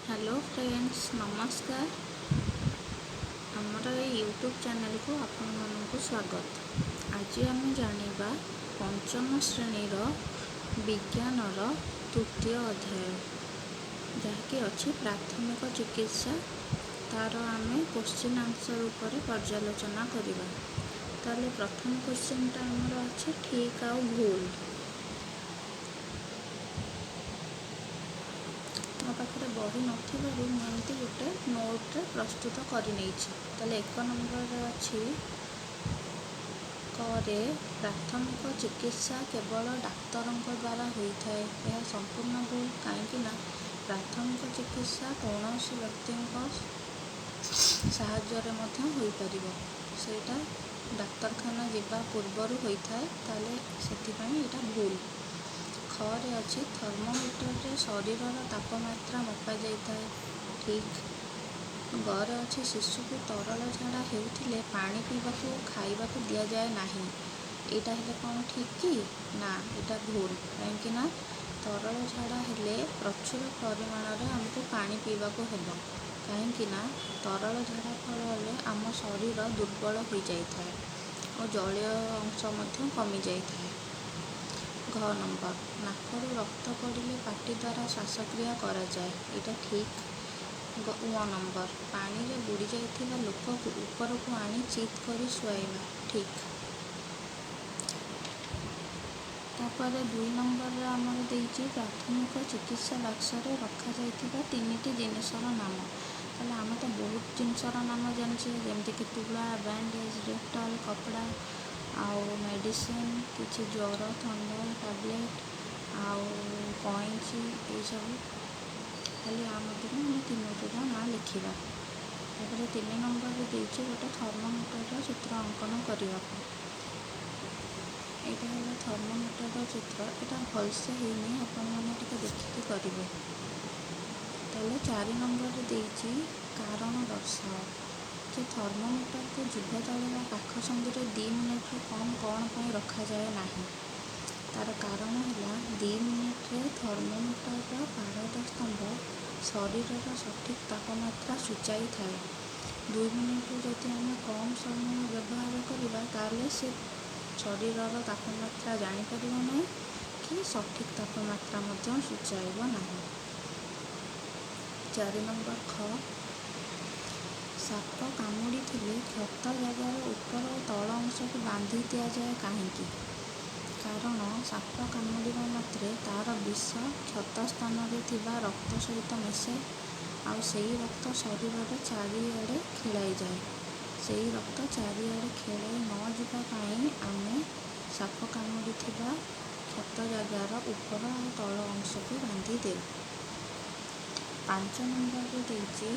Hello friends, ନମସ୍କାର। ଆମର ଏଇ ୟୁଟ୍ୟୁବ୍ ଚ୍ୟାନେଲକୁ ଆପଣମାନଙ୍କୁ ସ୍ୱାଗତ। ଆଜି ଆମେ ଜାଣିବା ପଞ୍ଚମ ଶ୍ରେଣୀର ବିଜ୍ଞାନର ତୃତୀୟ ଅଧ୍ୟାୟ, ଯାହାକି ଅଛି ପ୍ରାଥମିକ ଚିକିତ୍ସା। ତାର ଆମେ କୋଶ୍ଚିନ୍ ଆନ୍ସର୍ ଉପରେ ପର୍ଯ୍ୟାଲୋଚନା କରିବା। ତାହେଲେ ପ୍ରଥମ କୋଶ୍ଚିନ୍ଟା ଆମର ଅଛି ଠିକ୍ ଆଉ ଭୁଲ। ମୋ ପାଖରେ ବହି ନଥିବାରୁ ମୁଁ ଏମିତି ଗୋଟେ ନୋଟ୍ରେ ପ୍ରସ୍ତୁତ କରିନେଇଛି। ତାହେଲେ 1 ନମ୍ବରରେ ଅଛି କରେ ପ୍ରାଥମିକ ଚିକିତ୍ସା କେବଳ ଡାକ୍ତରଙ୍କ ଦ୍ୱାରା ହୋଇଥାଏ। ଏହା ସମ୍ପୂର୍ଣ୍ଣ ଭୁଲ, କାହିଁକି ନା ପ୍ରାଥମିକ ଚିକିତ୍ସା କୌଣସି ବ୍ୟକ୍ତିଙ୍କ ସାହାଯ୍ୟରେ ମଧ୍ୟ ହୋଇପାରିବ, ସେଇଟା ଡାକ୍ତରଖାନା ଯିବା ପୂର୍ବରୁ ହୋଇଥାଏ। ତାହେଲେ ସେଥିପାଇଁ ଏଇଟା ଭୁଲ। ଖରେ ଅଛି ଥର୍ମୋମିଟରରେ ଶରୀରର ତାପମାତ୍ରା ମପାଯାଇଥାଏ, ଠିକ୍। ଗରେ ଅଛି ଶିଶୁକୁ ତରଳ ଝାଡ଼ା ହେଉଥିଲେ ପାଣି ପିଇବାକୁ ଖାଇବାକୁ ଦିଆଯାଏ ନାହିଁ। ଏଇଟା ହେଲେ କ'ଣ ଠିକ୍ କି ନା? ଏଇଟା ଭୁଲ, କାହିଁକି ନା ତରଳ ଝାଡ଼ା ହେଲେ ପ୍ରଚୁର ପରିମାଣରେ ଆମକୁ ପାଣି ପିଇବାକୁ ହେବ, କାହିଁକି ନା ତରଳ ଝାଡ଼ା ଫଳରେ ଆମ ଶରୀର ଦୁର୍ବଳ ହୋଇଯାଇଥାଏ ଓ ଜଳୀୟ ଅଂଶ ମଧ୍ୟ କମିଯାଇଥାଏ। ଘ ନମ୍ବର, ନାକରୁ ରକ୍ତ ପଡ଼ିଲେ ପାଟି ଦ୍ୱାରା ଶ୍ୱାସକ୍ରିୟା କରାଯାଏ, ଏଇଟା ଠିକ୍। ଉ ନମ୍ବର, ପାଣିରେ ବୁଡ଼ି ଯାଇଥିବା ଲୋକକୁ ଉପରକୁ ଆଣି ଚିତ୍ କରି ଶୁଆଇବା, ଠିକ୍। ତାପରେ 2 ନମ୍ବରରେ ଆମର ଦେଇଛି ପ୍ରାଥମିକ ଚିକିତ୍ସା ବାକ୍ସରେ ରଖାଯାଇଥିବା 3ଟି ଜିନିଷର ନାମ। ତାହେଲେ ଆମେ ତ ବହୁତ ଜିନିଷର ନାମ ଜାଣିଛେ, ଯେମିତିକି ତୁଳା, ବ୍ୟାଣ୍ଡେଜ୍, ଡେଟଲ୍, କପଡ଼ା ଆଉ ମେଡ଼ିସିନ, କିଛି ଜ୍ୱର ଥଣ୍ଡା ଟ୍ୟାବଲେଟ୍ ଆଉ କଇଁଚି, ଏଇସବୁ। ଖାଲି ଆ ମଧ୍ୟରୁ ଆମେ 3ଟିର ନାଁ ଲେଖିବା। ତାପରେ 3 ନମ୍ବରରେ ଦେଇଛି ଗୋଟେ ଥର୍ମୋମିଟରର ଚିତ୍ର ଅଙ୍କନ କରିବାକୁ। ଏଇଟା ହେଲା ଥର୍ମୋମିଟରର ଚିତ୍ର। ଏଇଟା ଭଲସେ ହେଇନି, ଆପଣମାନେ ଟିକେ ଦେଖିକି କରିବେ। ତାହେଲେ 4 ନମ୍ବରରେ ଦେଇଛି କାରଣ ଦର୍ଶାଅ ଯେ ଥର୍ମୋମିଟରକୁ ଜିଭ ତଳେ ବା ପାଖ ସନ୍ଧିରେ 2 ମିନିଟ୍ରୁ କମ୍ କ'ଣ ପାଇଁ ରଖାଯାଏ ନାହିଁ। ତାର କାରଣ ହେଲା 2 ମିନିଟ୍ରେ ଥର୍ମୋମିଟରର ପାରଦ ସ୍ତମ୍ଭ ଶରୀରର ସଠିକ୍ ତାପମାତ୍ରା ସୂଚାଇଥାଏ। 2 ମିନିଟ୍ରୁ ଯଦି ଆମେ କମ୍ ସମୟ ବ୍ୟବହାର କରିବା, ତାହେଲେ ସେ ଶରୀରର ତାପମାତ୍ରା ଜାଣିପାରିବ ନାହିଁ କି ସଠିକ୍ ତାପମାତ୍ରା ମଧ୍ୟ ସୂଚାଇବ ନାହିଁ। 4 ନମ୍ବର ଖ, ସାପ କାମୁଡ଼ିଥିଲେ କ୍ଷତ ଜାଗାର ଉପର ଓ ତଳ ଅଂଶକୁ ବାନ୍ଧି ଦିଆଯାଏ କାହିଁକି? କାରଣ ସାପ କାମୁଡ଼ିବା ମାତ୍ରେ ତାର ବିଷ କ୍ଷତ ସ୍ଥାନରେ ଥିବା ରକ୍ତ ସହିତ ମିଶେ, ଆଉ ସେଇ ରକ୍ତ ଶରୀରରେ ଚାରିଆଡ଼େ ଖେଳାଇଯାଏ। ସେଇ ରକ୍ତ ଚାରିଆଡ଼େ ଖେଳାଇ ନ ଯିବା ପାଇଁ ଆମେ ସାପ କାମୁଡ଼ିଥିବା କ୍ଷତ ଜାଗାର ଉପର ଆଉ ତଳ ଅଂଶକୁ ବାନ୍ଧି ଦେଉ। 5 ନମ୍ବରରେ ଦେଇଛି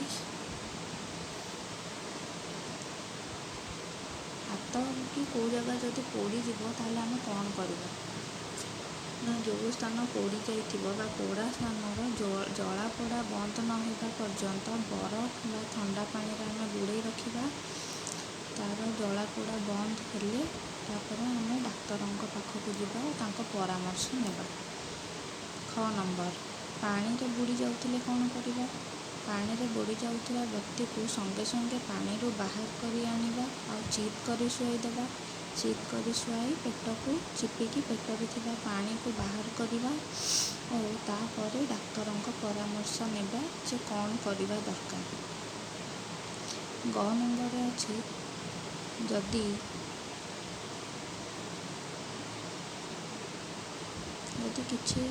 ହାତ କି କେଉଁ ଜାଗା ଯଦି ପୋଡ଼ିଯିବ ତାହେଲେ ଆମେ କ'ଣ କରିବା? ନା ଯେଉଁ ସ୍ଥାନ ପୋଡ଼ି ଯାଇଥିବ ବା ପୋଡ଼ା ସ୍ଥାନର ଜଳାପୋଡ଼ା ବନ୍ଦ ନ ହେବା ପର୍ଯ୍ୟନ୍ତ ବରଫ ବା ଥଣ୍ଡା ପାଣିରେ ଆମେ ବୁଡ଼େଇ ରଖିବା। ତାର ଜଳାପୋଡ଼ା ବନ୍ଦ ହେଲେ ତାପରେ ଆମେ ଡାକ୍ତରଙ୍କ ପାଖକୁ ଯିବା ଓ ତାଙ୍କ ପରାମର୍ଶ ନେବା। ଖ ନମ୍ବର, ପାଣିରେ ବୁଡ଼ି ଯାଉଥିଲେ କ'ଣ କରିବା? ପାଣିରେ ବୁଡ଼ି ଯାଉଥିବା ବ୍ୟକ୍ତିକୁ ସଙ୍ଗେ ସଙ୍ଗେ ପାଣିରୁ ବାହାର କରି ଆଣିବା ଆଉ ଚିତ୍ କରି ଶୁଆଇଦେବା। ଚିତ୍ କରି ଶୁଆଇ ପେଟକୁ ଚିପିକି ପେଟରେ ଥିବା ପାଣିକୁ ବାହାର କରିବା ଓ ତାପରେ ଡାକ୍ତରଙ୍କ ପରାମର୍ଶ ନେବା ଯେ କ'ଣ କରିବା ଦରକାର। ଗ ନମ୍ବରରେ ଅଛି ଯଦି କିଛି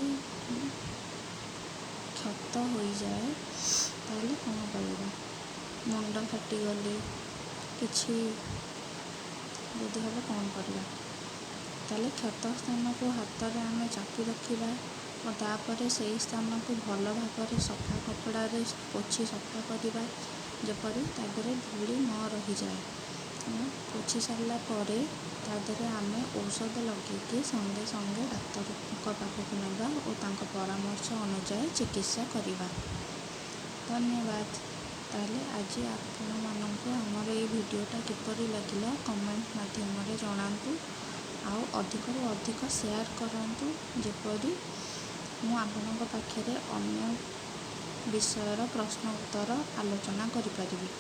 କ୍ଷତ ହୋଇଯାଏ ତାହେଲେ କ'ଣ କରିବା? ମୁଣ୍ଡ ଫାଟିଗଲେ କିଛି ଯଦି ହେବ କ'ଣ କରିବା? ତାହେଲେ କ୍ଷତ ସ୍ଥାନକୁ ହାତରେ ଆମେ ଚାପି ରଖିବା ଓ ତାପରେ ସେଇ ସ୍ଥାନକୁ ଭଲ ଭାବରେ ସଫା କପଡ଼ାରେ ପୋଛି ସଫା କରିବା, ଯେପରି ତା ଦେହରେ ଧୂଳି ନ ରହିଯାଏ। ପୋଛି ସାରିଲା ପରେ ତା ଦେହରେ ଆମେ ଔଷଧ ଲଗେଇକି ସଙ୍ଗେ ସଙ୍ଗେ ଡାକ୍ତରଙ୍କ ପାଖକୁ ନେବା ଓ ତାଙ୍କ ପରାମର୍ଶ ଅନୁଯାୟୀ ଚିକିତ୍ସା କରିବା। ଧନ୍ୟବାଦ। ତାହେଲେ ଆଜି ଆପଣମାନଙ୍କୁ ଆମର ଏଇ ଭିଡ଼ିଓଟା କିପରି ଲାଗିଲା କମେଣ୍ଟ ମାଧ୍ୟମରେ ଜଣାନ୍ତୁ, ଆଉ ଅଧିକରୁ ଅଧିକ ସେୟାର କରନ୍ତୁ, ଯେପରି ମୁଁ ଆପଣଙ୍କ ପାଖରେ ଅନ୍ୟ ବିଷୟର ପ୍ରଶ୍ନ ଉତ୍ତର ଆଲୋଚନା କରିପାରିବି।